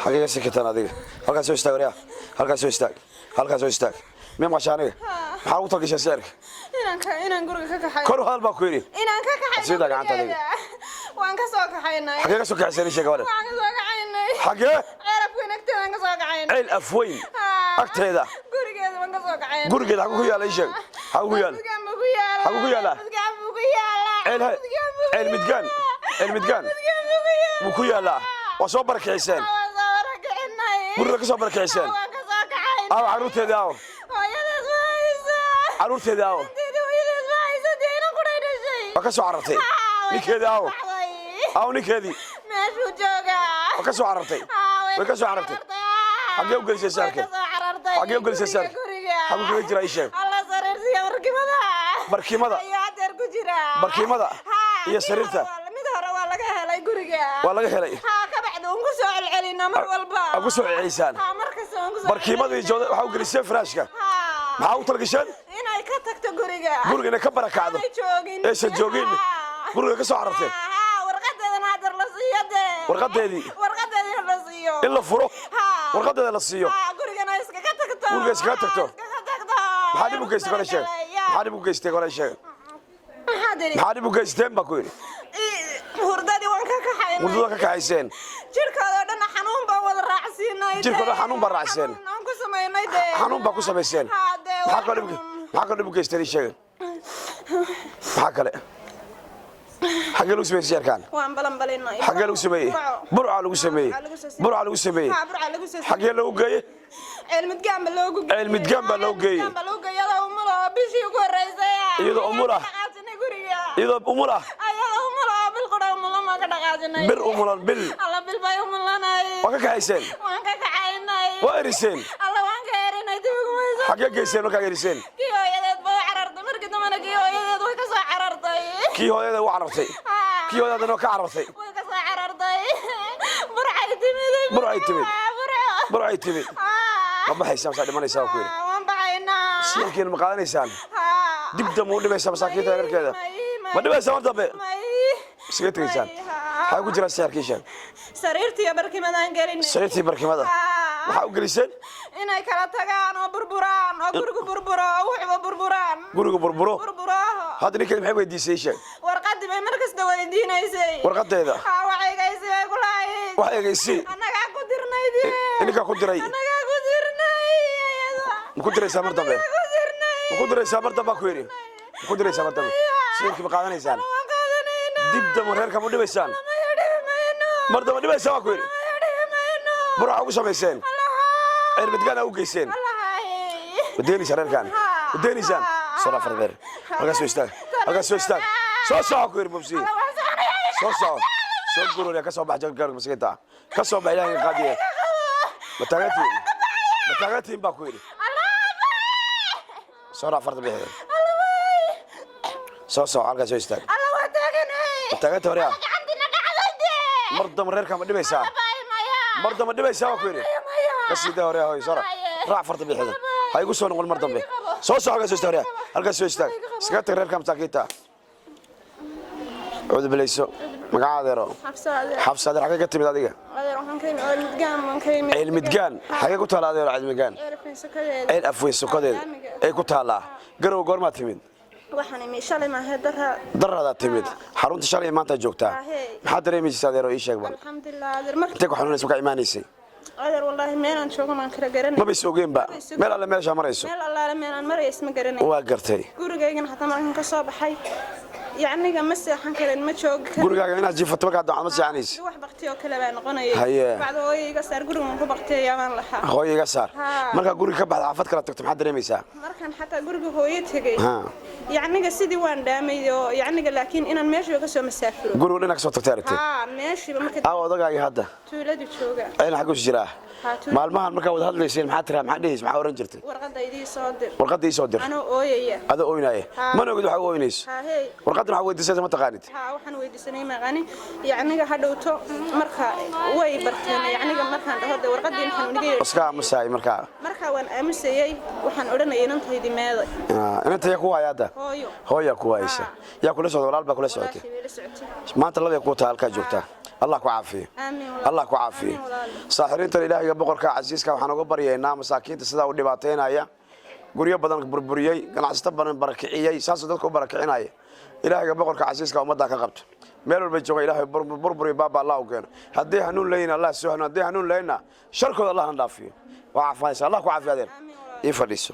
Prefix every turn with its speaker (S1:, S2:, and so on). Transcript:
S1: Xagee ka sikitaan adiga? Halkaas soo istaag, waryaa. Halkaas soo istaag, halkaas soo istaag. Miya maqashaa aniga? Maxaa ugu talgashaa sicirka?
S2: Inaan guriga ka kaxay.
S1: Kor u hadal baa ku yidhi.
S2: Inaan ka kaxayno.
S1: Sida gacanta adiga.
S2: Gurigeeda. Waan ka soo kaxaynay.
S1: Xagee ka soo kaxayseen? Ii sheeg, gabadha.
S2: Waan ka soo kaxaynay.
S1: Xagee?
S2: Ceerabka agteedaan ka soo kaxaynay.
S1: Ceel Afweyn agteeda?
S2: Gurigeeda waan ka soo kaxaynay.
S1: Gurigeeda xaguu ku yaala? Ii sheeg, xaguu ku yaala?
S2: Midgaan buu ku yaala.
S1: Xaguu ku yaalaa?
S2: Midgaan buu ku yaalaa.
S1: Ceel
S2: Midgaan buu ku
S1: Ceel Midgaan.
S2: yaalaa.
S1: Ceel Midgaan.
S2: Midgaan buu ku yaalaa.
S1: Buu ku yaalaa. Waa soo barakiciseen?
S2: Waan soo barakicinay.
S1: Guriga ka soo barakiciseen?
S2: Waan ka soo kaxaynay.
S1: Aawo carruurteedii? Aawo?
S2: Hooyadeed ma haysa.
S1: Carruurteedii aawo?
S2: Inteedii hooyadeed ma haysa, dee inan quray dhashay.
S1: Waa ka soo carartay. Ninkeedii aawo? Aawo ninkeedii?
S2: Meeshuu joogaa.
S1: Waa ka soo carartay, way ka soo carartay. Xaggee u gelisay sicirka? Xaggee u gelisay sicirka? Xaguu kaga jiraa? Ii sheeg.
S2: Alla, sariirtiyo barkimada.
S1: Barkimada?
S2: Ayaa hadeer ku jira.
S1: Barkimada iyo
S2: kii
S1: sariirta?
S2: Mid hore waa laga helay guriga.
S1: Waa laga helay.
S2: Ha, ka bacdi uun ku soo celcelinaa mar walba.
S1: Aa, ku soo celcelisaan?
S2: Ha, mar kasta uun ku soo
S1: Barkimadii
S2: celcelinaa.
S1: jooda waxaa u geliseen firaashka? Maxaa u talgasheen?
S2: Inay ka tagto guriga.
S1: Guriga inay ka barakacdo.
S2: Aanay joogin.
S1: Aysan joogin. Guriga ka soo carartay.
S2: Ha, warqadeedana hadeer la siiyo dee.
S1: Warqadeedii?
S2: Warqadeedina la siiyo.
S1: In la furo.
S2: Ha.
S1: Warqadeeda la siiyo.
S2: Ha, gurigana iskaga tagto.
S1: Guriga iskaga tagto.
S2: Ha, iskaga tagto.
S1: Maxaa dhib u geystay? Kole sheeg, maxaa dhib u geystay? Kole sheeg.
S2: Maxaa tiri?
S1: Maxaa dhib u geysteen baa ku yidhi.
S2: Hurdadii waan ka kaxaynay.
S1: Hurdada ka kaxayseen.
S2: Jirkooda oo dhan xanuun baan wada raacsiinay.
S1: Jirkooda xanuun baa raacsiin.
S2: Xanuun aan ku samaynay dee.
S1: Xanuun baa ku samayseen?
S2: Ha, dee.
S1: Maxaa kaloo dhib, maxaa kaloo dhib u geysteen? Ii sheeg, maxaa kale? Xaggee lagu sameeyey sicirkan?
S2: Waan balanbalinay.
S1: Xaggee lagu sameeyey? Burca lagu sameeyey? Burca lagu sameeyey?
S2: Ha, Burca lagu soo.
S1: Xaggee lagu geeyey?
S2: Ceel Midgaan baa loogu geeyey.
S1: Ceel Midgaan baa loogu geeyey.
S2: Midgaan baa loogu geeyey iyadoo umul oo bishii ugu horreysay.
S1: Iyadoo umul ah.
S2: Ka dhaqaajinay guriga.
S1: Iyadoo umul ah?
S2: Ayadoo umul oo bil qura umulan baan ka dhaqaajinay.
S1: Bir umulan, bil?
S2: Alla, bil bay umulanay.
S1: Waa ka kaxayseen?
S2: Waan ka kaxaynay.
S1: Waa eriseen?
S2: Alla, waan ka erinay, dib ugumayso.
S1: Xaggee geyseen markaa eriseen?
S2: Kii hooyadeed ba u carartay markii dambena, kii hooyadeed way ka soo carartay.
S1: Kii hooyada u carartay? Kii hooyadana waa ka carartay?
S2: Way ka soo carartay, Burcay timid.
S1: Burcay timid.
S2: Burco.
S1: Burcay timid. Ma baxaysaa masaa dhimanaysaa ku yidhi?
S2: Waan baxaynaa.
S1: Sicirkiina ma qaadanaysaan? Dib dambe u dhimaysaa masaakiinta reerkeeda? Ma dhimaysaa mar dambe? Iskaga tegaysaan? Maxaa ku jira sicirkii? Sheeg.
S2: Sariirtiiyo barkimadaan gelinay.
S1: Sariirtii, barkimada. Maxaa u geliseen?
S2: Inay kala tagaan oo burburaan oo gurigu burburo oo wuxuba burburaan.
S1: Gurigu burburo.
S2: Burburo.
S1: Hadda ninkeeda maxay weydiisay? Sheeg.
S2: Warqadii bay mar kasta weydiinaysay.
S1: Warqadeeda?
S2: Ha, waxaygaysi bay ku lahayd.
S1: Wax eegaysi.
S2: Annagaa ku dirnay dee.
S1: Idinkaa ku diray?
S2: Annagaa ku dirnay iyada.
S1: Ma ku diraysaa mar dambe?
S2: Annagaa ku dirnay.
S1: Ma ku diraysaa mar dambe baa ku yidhi? Ma ku diraysaa mar dambe? Sicirkii ma qaadanaysaan?
S2: Waan qaadanaynaa.
S1: Dib dambe reerka ma dhibaysaan?
S2: Maya, dhibi mayno.
S1: Mar dambe dhibaysaa baa ku yidhi.
S2: Maya, dhibi mayno.
S1: Burca ugu samayseen, Ceel Midgaan u geyseen. Ma deenaysaa reerkan? Ma deenaysaan? Soo afar beer. Halkaas soo istaag, halkaas soo istaag. Soo soco ku yidhi, bubsi. Soo soco, soo gururiya. Ka soo bax jalgaarka maskiinta, ka soo bax. Ilaahay qaadiye. Ma taagantihiin? Ma taagantihiin baa ku yidhi. Soo raac farta bixida. Soo soco, halkaas soo istaag.
S2: Alla, waa taaganay.
S1: Ma taaganta hore?
S2: Gacantina dhacday dee.
S1: Mar dambe reerka ma dhibaysaa? Mar dambe dhibaysaa baa ku yidhi. Ka sii daa hore, hoy. Soo raac, raac farta bixida. Ha igu soo noqon mar dambe. Soo soco, halkaas soo istaag hore, halkaas soo istaag. Iskaga tag reerka masaakiinta. Cudu bilayso. Magaca, adeero? Xabsa. Adeer, xagee ka timid adiga? Ceel Midgaan xagee ku taala, adeero? Ceel Midgaan, Ceel Afweyn sokodeeda ay ku taallaa. Garow goormaa timid?
S2: Waxaan imi shalay maahe, dara.
S1: Daradaad timid xarunta shalay, maanta joogtaa. Maxaa dareemaysa, adeero? Ii sheeg bal.
S2: Alxamdulilah, adeer, markii
S1: Intee ku xanuunaysa markaa imaanaysay?
S2: Adeer, wallaahi meelaan joogo maan kala garanay.
S1: Maba is ogeenba meel alle meeshaa marayso.
S2: Meel allaale meelaan maraya isma garanay.
S1: Waa gartay.
S2: Gurigaygana xataa markaan ka soo baxay, yacniga ma seexan karin, ma joogi karin.
S1: Gurigaaga inaad jiifato markaa dacad ma seexanaysa.
S2: Wax bakti oo kale baa noqonayay. Bacda hooyo iga saar gurigan ku baktiyayaa baan lahaa.
S1: Hooyo iga saar.
S2: Haa.
S1: Markaa guriga ka baxda, xaafad kala tagto, maxaad dareemaysaa?
S2: Markaan xataa guriga hooyo tegey,
S1: Ha.
S2: yacniga sidii waan dhaamay oo yacniga, laakiin inaan meeshiiba kasoo masaafuro.
S1: Gurigu dhinac ka soo tagtay aragtay?
S2: Haa, meeshiiba marka.
S1: Aawa odagaagii hadda?
S2: Tuuladu jooga.
S1: Ayna xaggu jiraa?
S2: Haa, tuulada.
S1: Maalmahan markaa wada hadlayseen, maxaa tiraa, maxaa dhehaysa, maxaa oran jirtay?
S2: Warqadda idii soo dir.
S1: Warqadda ii soo dir.
S2: Anoo ooyaya.
S1: Adoo ooynaya?
S2: Haa.
S1: Mana ogid waxa u ooynayso?
S2: Haa, hey.
S1: Warqaddan waxaa weydiisaysa ma taqaanid?
S2: Haa, waxaan weydiisanay maqani. Yacniga hadhowto marka way barteen, yacniga markaan dhaho de warqaddii maxaan uniga yeedhi.
S1: Iska aamusaay markaa?
S2: Markaa waan aamusayey, waxaan odhanayay inantaydii meeday.
S1: Ah, inanta yaa ku waaya hadda?
S2: Hooyo.
S1: Hooyaa ku waayeysa. Yaa kula socda? Walaal baa kula socotay?
S2: Walaashii bay la socotay.
S1: Maanta labay kuu tahay halkaa joogtaa. Allah ku caafiyo.
S2: Aamin walaal.
S1: Allah ku caafiyo.
S2: Aamin walaal.
S1: Saaxiriintan Ilaahayga boqorka casiiska waxaan uga baryaynaa masaakiinta sidaa u dhibaateynaya, guryo badan burburiyey, ganacsato badan barakiciyey, saasuu dadka u barakicinaya. Ilaahayga boqorka casiiska ummaddaa ka qabto. Meel walba jooga Ilaahay burburi baaba Allah u keeno. Haddii hanuun leeyihin, Allah soo hanuun. Haddii hanuun leeyna, sharkooda Allah na dhaafiyo. Waa caafimaadaysa. Allah ku caafiyo, adeer.
S2: Aamin walaal.
S1: Ii fadhiiso.